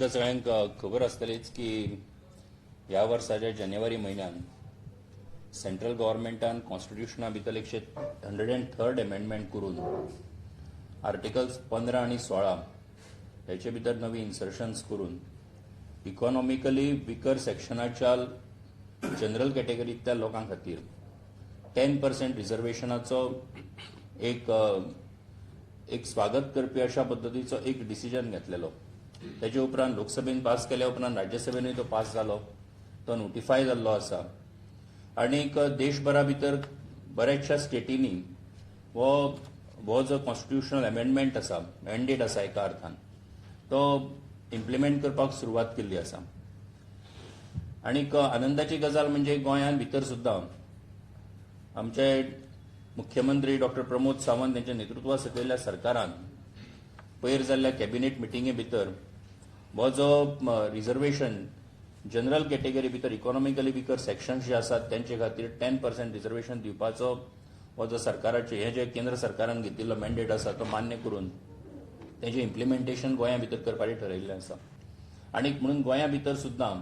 तुमकां सगळ्यांक खबर आसतलीच की ह्या वर्साच्या जानेवारी म्हयन्यान सेंट्रल गव्हर्मेंटान कॉन्स्टिट्युशना भितर 103rd amendment करून आर्टिकल्स 15 आनी 16 हेचे भितर नवी इन्सर्शन्स करून इकॉनॉमिकली विकर सेक्शनाच्या जनरल कॅटेगरींतल्या लोकां खातीर 10% रिझर्वेशनाचो एक एक स्वागत करपी अशा पद्दतीचो एक डिसिजन घेतलेलो. तेजे उपरांत लोकसभेन पास केल्या उपरांत राज्यसभेनूय तो पास जालो, तो नोटिफाय जाल्लो आसा आनीक देशभरा भितर बऱ्याचशा स्टेटींनी हो हो जो कॉन्स्टिट्युशनल अमेंडमेंट आसा, मॅन्डेट आसा, एका अर्थान तो इम्प्लिमेंट करपाक सुरवात केल्ली आसा. आनीक आनंदाची गजाल म्हणजे गोंयांत भितर सुद्दां आमचे मुख्यमंत्री डॉक्टर प्रमोद सावंत यांच्या नेतृत्वा सकयल्या सरकारान पयर जाल्ल्या कॅबिनेट मिटिंगे भितर हो जो रिझर्वेशन जनरल कॅटेगरी भितर इकॉनॉमिकली विकर सेक्शन्स जे आसात त्यांचे खातीर 10% रिझर्वेशन दिवपाचो हो जो सरकाराचे हे जे केंद्र सरकारान घेतिल्लो मॅन्डेट आसा तो मान्य करून तेजें इम्प्लिमेंटेशन गोंया भितर करपाचें ठरयल्लें आसा. आनी म्हणून गोंया भितर सुद्दां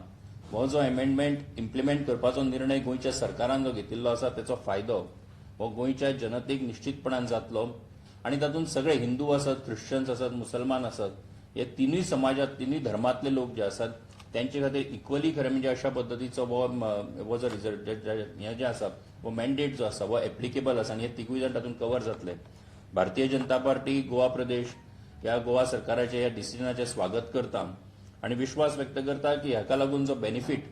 हो जो अमेंडमेंट इम्प्लिमेंट करपाचो निर्णय गोंयच्या सरकारान जो घेतिल्लो आसा तेचो फायदो हो गोंयच्या जनतेक निश्चितपणान जातलो आनी तातूंत सगळे हिंदू आसत, ख्रिश्चन्स आसत, मुसलमान आसत, हे तिनूय समाजात तिनूय धर्मांतले लोक जे आसात त्यांचे खातीर इक्वली खरें म्हणजे अशा पद्दतीचो हो हो जो रिजल्ट हें जें आसा हो मॅन्डेट जो आसा हो एप्लिकेबल आसा आनी हे तिगूय जाण तातूंत कवर जातले. भारतीय जनता पार्टी गोवा प्रदेश ह्या गोवा सरकाराच्या ह्या डिसिजनाचें स्वागत करता आनी विश्वास व्यक्त करता की हाका लागून जो बेनिफीट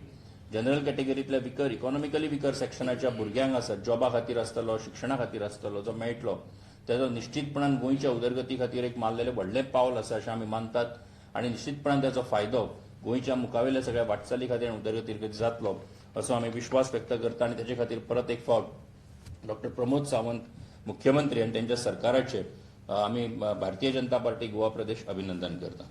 जनरल कॅटेगरीतल्या विकर इकॉनॉमिकली विकर सेक्शनाच्या भुरग्यांक आसत, जॉबा खातीर आसतलो, शिक्षणा खातीर आसतलो, जो मेळटलो तेजो निश्चितपणान गोंयच्या उदरगती खातीर एक मारलेलें व्हडलें पावल आसा अशें आमी मानतात आनी निश्चितपणान त्याचो फायदो गोंयच्या मुखावेल्या सगळ्या वाटचाली खातीर आनी उदरगती खातीर जातलो असो आमी विश्वास व्यक्त करता. आनी तेजे खातीर परत एक फावट डॉक्टर प्रमोद सावंत मुख्यमंत्री आनी त्यांच्या सरकाराचे आमी भारतीय जनता पार्टी गोवा प्रदेश अभिनंदन करता.